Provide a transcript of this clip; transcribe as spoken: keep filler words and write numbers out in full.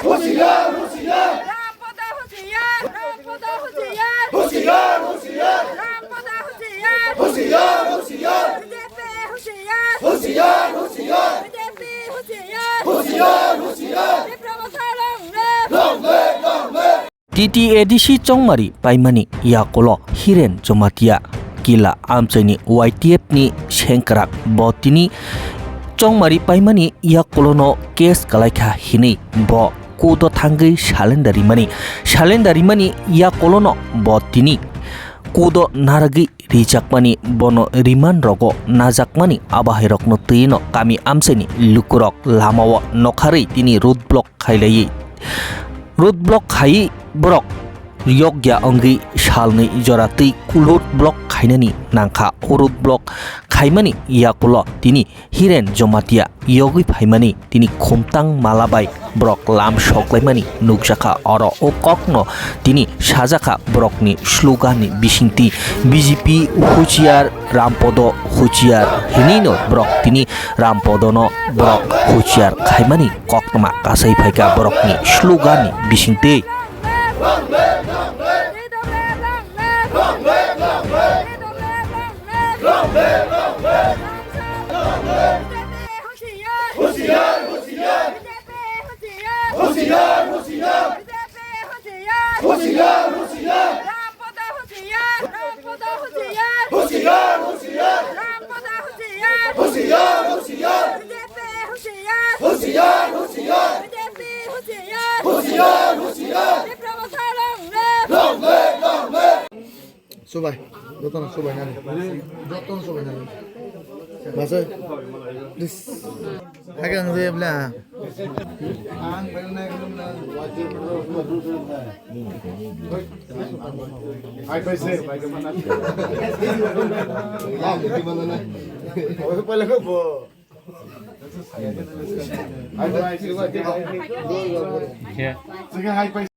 Hoshiyar, Hoshiyar. रामपद Hoshiyar, रामपद Hoshiyar. Hoshiyar, Hoshiyar. रामपद Hoshiyar. Hoshiyar, Hoshiyar. बीजेपी Hoshiyar. Hoshiyar, Hoshiyar. बीजेपी Hoshiyar. Hoshiyar, Hoshiyar. Viplav long live। Long live, long live। T T A D C chongmari paimani yakulo Hiren Jamatia kila amchaini Y T F ni sengkrak bo tini chongmari paimani yakulono case kalaikha hinwi bo kudo thangwi salenda rimani. Salenda rimani yakulono bo tini kudo naragwi rijakmani bono remand rogo najakmani abahairokno twino kami amchaini lukurok lamao nokharwi tini road block khailaiwi road block khai borok yokya wngwi salnwi jora twi road block khainani nangkha. O road block khaimani yakulo tini Hiren Jamatia yogwi phaimani tini khumtang mala bai borok lam soklaimani nukjakha. Oro o kokno tini sajakha borokni slogan ni bisingtwi B J P huchiar, Rampodo huchiar hinwino borok tini Rampodono borok huchiar khaimani koktwma kasai phaikha borokni slogan ni bisingtwi. Hoshiyar, Hoshiyar. Hoshiyar, Hoshiyar. Hoshiyar, Hoshiyar. रामपद Hoshiyar, रामपद Hoshiyar. Hoshiyar, Hoshiyar. रामपद Hoshiyar. Hoshiyar, Hoshiyar. बीजेपी Hoshiyar. Hoshiyar, Hoshiyar. बीजेपी Hoshiyar. Hoshiyar, Hoshiyar. Viplav long live। Long live, long live। Subai, jotono subai nani. Jotono subai nani. Masa, please. Hagang je bla. Hai pai se, pai ke mana? Ya, jadi mana na? Oh, pala ko bo. Hai pai se, hai pai.